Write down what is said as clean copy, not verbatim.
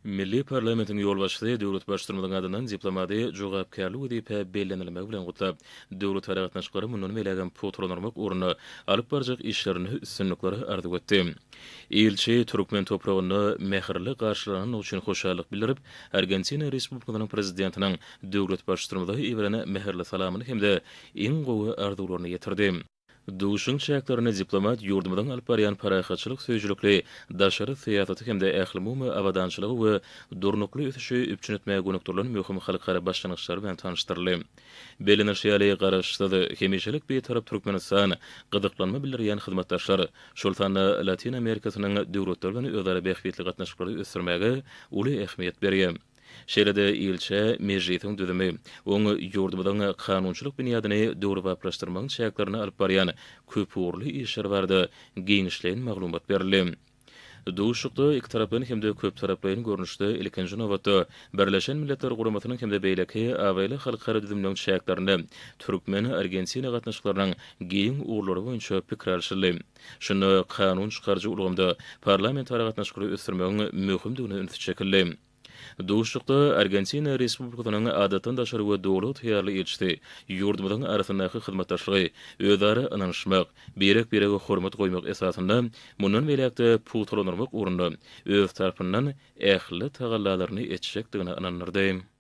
Milli parlamentiň ýolbaşçysy döwlet Baştutanymyzyň adyndan diplomady jogapkärli wezipä bellenilmegi bilen gutlap, döwletara gatnaşyklary mundan beýlägem pugtalandyrmak ugrunda alyp barjak işlerinde üstünlikleri arzuw etdi. Ilçi türkmen topragynda mähirli garşylanandygy üçin hoşallyk bildirip, Argentina Respublikasynyň Prezidentiniň döwlet Baştutanymyza iberen mähirli salamyny hem-de iň gowy arzuwlaryny ýetirdi. Duşuşygyň çäklerinde diplomat ýurdumyzyň alyp barýan parahatçylyk söýüjilikli daşary syýasaty hem-de ählumumy abadançylygy we durnukly ösüşi üpjün etmäge gönükdirilen möhüm halkara başlangyçlary bilen tanyşdyryldy. Bellenilişi ýaly, Garaşsyz, hemişelik Bitarap Türkmenistan gyzyklanma bildirýän hyzmatdaşlar, şol sanda Latyn Amerikasynyň döwletleri bilen özara bähbitli gatnaşyklary ösdürmäge uly ähmiýet berýär. Şeýle-de ilçä Mejlisiň düzümi, oň ýurdumyzyň kanunçylyk binýadyny döwrebaplaşdyrmagyň çäklerinde alyp barýan köpugurly işleri barada giňişleýin maglumat berildi. Duşuşykda ikitaraplaýyn hem-de köptaraplaýyn görnüşde, ilkinji nobatda, Birleşen Milletler Guramasynyň hem-de beýleki abraýly halkara düzümleriň çäklerinde türkmen-argentina gatnaşyklarynyň giň ugurlary boýunça pikir alşyldy. Şunda kanun çykaryjy ulgamda parlamentara gatnaşyklary ösdürmegiň möhümdigine üns çekildi. Duşuşykda Argentina Respublikasynyň Adatdan daşary we Doly ygtyýarly ilçisi ýurdumyzyň arasyndaky hyzmatdaşlygy özara ynanyşmak, birek-birege hormat goýmak esasynda mundan beýläk-de pugtalandyrmak ugrunda öz tarapyndan ähli tagallalaryny etjekdigine ynandyrdy.